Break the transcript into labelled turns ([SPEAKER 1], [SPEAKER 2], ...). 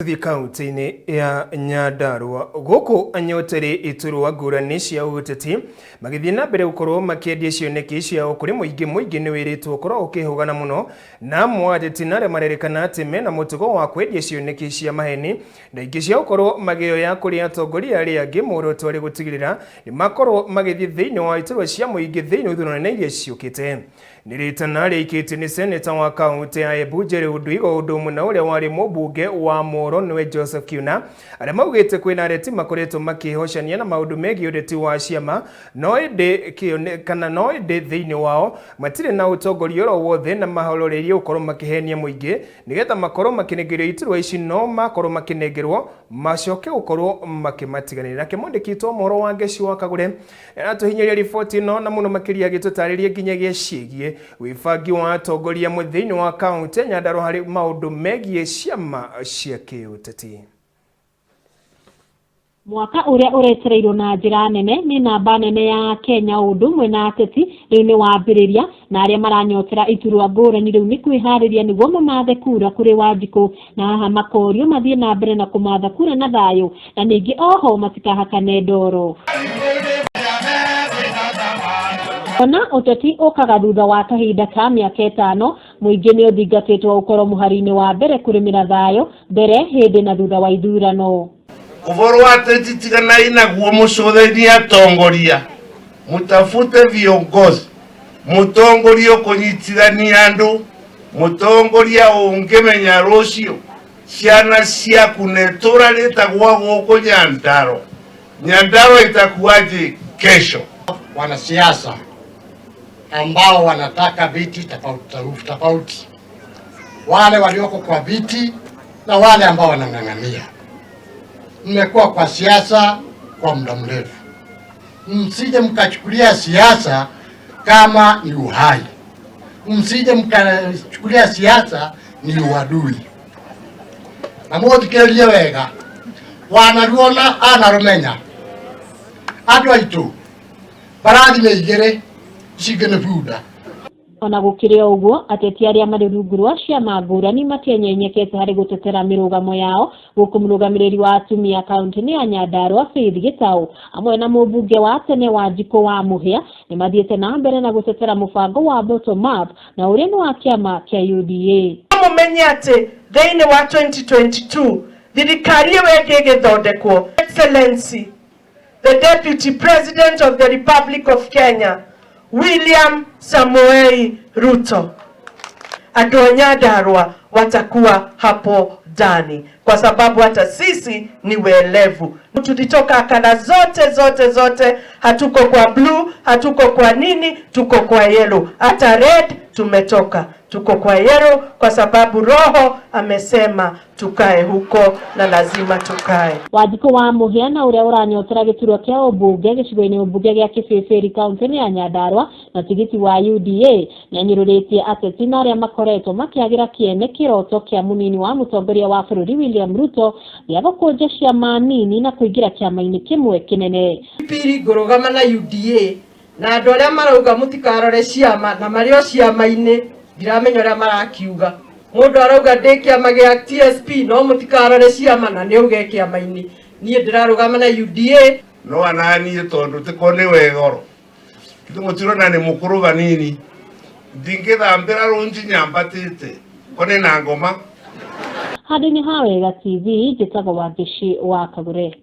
[SPEAKER 1] Tuthiĩ kaunti-inĩ ya Nyandarua. Gũkũ anyoteri iturwa ngũrani cia ũteti magĩthiĩ na mbere gũkorwo makĩendia cioneki ciao kũrĩ mũingĩ. Mũingĩ nĩ wĩrĩtwo ũkorwo ũkĩhũgana mũno na amwe ateti na arĩa marerĩkana atĩ mena mũtugo wa kwendia cioneki cia maheni na ingĩ cia gũkorwo magĩoya kũrĩ atongoria arĩa angĩ, muoroto arĩ gũtigĩrĩra nĩ makorwo magĩthiĩ thĩinĩ wa iturwa cia mũingĩ thĩinĩ wa ithurano nene iria ciũkĩte. Nĩ rĩtana rĩikĩtio nĩ seneta wa kaunti ya Embu Jerry Ndwiga, ũndũ ũmwe na ũrĩa warĩ mũmbunge wa Moro nĩwe Joseph Kiuna, arĩa maugĩte kwĩna areti makoretwo makĩhocania na maũndũ megiĩ ũteti wa ciama, no ĩndĩ kana no ĩndĩ thĩinĩ wao matirĩ na ũtongoria oro wothe na mahororeirie gũkorwo makĩhenia mũingĩ nĩgetha makorwo makĩnengerio iturwa ici, no makorwo makĩnengerwo macoke gũkorwo makĩmatiganĩria. Nake mwandĩki witũ wa mohoro wa Ngeci wa Kagure aratũhinyĩria riboti ĩno na mũno makĩria agĩtũtarĩria nginyagia ciĩgiĩ wĩbangi wa atongoria amwe thĩinĩ wa kaunti ya Nyandarua harĩ maũndũ megiĩ ciama cia kĩũteti.
[SPEAKER 2] Mwaka ũrĩa ũretereirwo na njĩra nene nĩ namba nene ya Kenya ũndũ ũmwe na ateti rĩu nĩ wambĩrĩria, na arĩa maranyotera iturwa ngũrani rĩu nĩ kwĩharĩria nĩguo mamathe kura kũrĩ Wanjikũ, na haha makorio mathiĩ na mbere na kũmatha kura na thayũ, na ningĩ oho matikahakane ndoro. Ona ũteti ũkaga thutha wa kahinda ka mĩaka 5, mũingĩ nĩ ũthingatĩtwo ũkorwo mũhari-inĩ wa mbere kũrĩmĩra thayũ mbere, hĩndĩ na thutha wa ithurano.
[SPEAKER 3] Ũhoro wa ateti tiganai naguo, mũcũthĩrie atongoria, mũtafute viongozi, mũtongoria ũkũnyitithania andũ, mũtongoria ũngĩmenya rũciũ ciana ciaku na itũra rĩtagwo gũkũ Nyandarua. Nyandarua itakuwaje kesho?
[SPEAKER 4] Wanasiasa ambao wanataka viti tofauti tofauti, wale walioko kwa viti na wale ambao wanang'ang'ania. Mmekuwa kwa siasa kwa muda mrefu, msije mkachukulia siasa kama ni uhai, msije mkachukulia siasa ni uadui. Na muthikĩrĩrie wega, wanaruona anarũmenya andũ aitũ, mbarathi nĩ igĩrĩ, ici ingĩ nĩ bunda.
[SPEAKER 2] Ona gũkĩrĩ o ũguo, ateti arĩa marĩ rungu rwa ciama ngũrani matienyenyekete harĩ gũtetera mĩrũgamo yao, gũkũ mũrũgamĩrĩri wa atumia kaunti-inĩ ya Nyandarua Faith Gĩtaũ hamwe na mũmbunge wa tene Wanjikũ wa Mũhĩa nĩ mathiĩte na mbere na gũtetera mũbango wa bottom up na ũrĩa nĩ wa kĩama kĩa UDA.
[SPEAKER 5] Mũmenye atĩ thĩinĩ wa 2022 thirikari ĩyo ĩngĩ ĩgĩthondekwo, Excellency the Deputy President of the Republic of Kenya William Samoei Ruto, andũ a Nyandarua watakuwa hapo ndani kwa sababu hata sisi ni werevu. Tulitoka colour zote zote zote, hatuko kwa blue, hatuko kwa nini, tuko kwa yellow, hata red tumetoka, tuko kwa yellow kwa sababu Roho amesema tukae huko na lazima tukae.
[SPEAKER 2] Wanjikũ wa Mũhĩa na ũrĩa ũranyotera gĩturwa kĩa ũmbunge gĩcigo-inĩ ũmbunge gĩa Kĩbĩbĩri kaunti-inĩ ya Nyandarua na tigiti wa UDA nĩanyũrũrĩtie ateti na arĩa makoretwo makĩagĩra kĩene kĩroto kĩa mũnini wa mũtongoria wa bũrũri William Ruto gĩa gũkũnja ciama nini na kũingĩra kĩama-inĩ kĩmwe kĩnene.
[SPEAKER 5] Pili, ngũrũgama na UDA na andũ arĩa marauga mũtikarore ciama na marĩ o ciama-inĩ, ndiramenya ũrĩa marakiuga. Mũndũ arauga ndĩ kĩama gĩa TSP no mũtikarore ciama na nĩ auge kĩama-inĩ. Niĩ ndĩrarũgama na UDA.
[SPEAKER 3] No ananiĩ tondũ tiko nĩ wegoro ithu mũtirona nĩ mũkũrũ vanini, ndingĩthambĩra rũnji nyambatĩte ko nĩ na ngoma.
[SPEAKER 2] Handũ-inĩ ha Wega TV, njĩtagwo Wangeci wa Kagure.